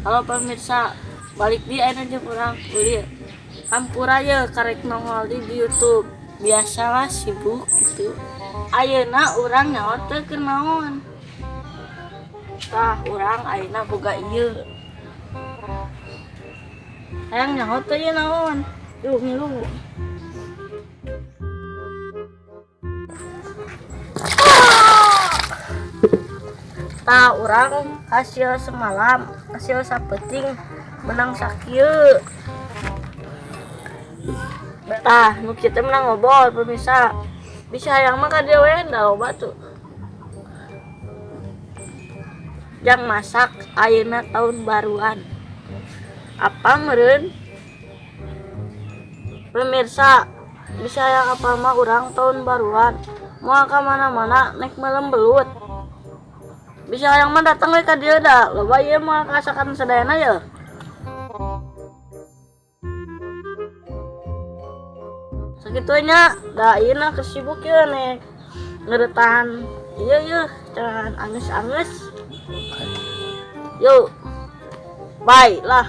Halo pemirsa, balik di ayeuna jeung urang Ulil. Hampura ye karek nongol di YouTube. Biasalah sibuk gitu. Ayeuna urang nyaho teu keur naon. Tah urang ayeuna boga ieu. Hayang nyaho teu ieu naon? Yuk ngilu. Tah urang hasil semalam, hasil sapeting menang sakieu. Tah, nu kieu teh menang ngobol pemirsa. Bisa hayang mah ka dieu we da loba tuh. Jang masak ayeuna tahun baruan. Apa meureun? Pemirsa, bisa hayang apa mah urang tahun baruan. Moal ka mana-mana naik melem belut. Bisa hayang mah datang we ka dieu da. Loba ieu mah kasakan sadayana ye. Sakitu nya, da ieu na kesibuk ye nek ngeretahan ieu ye, jangan anges-anges. Yuk. Bye lah.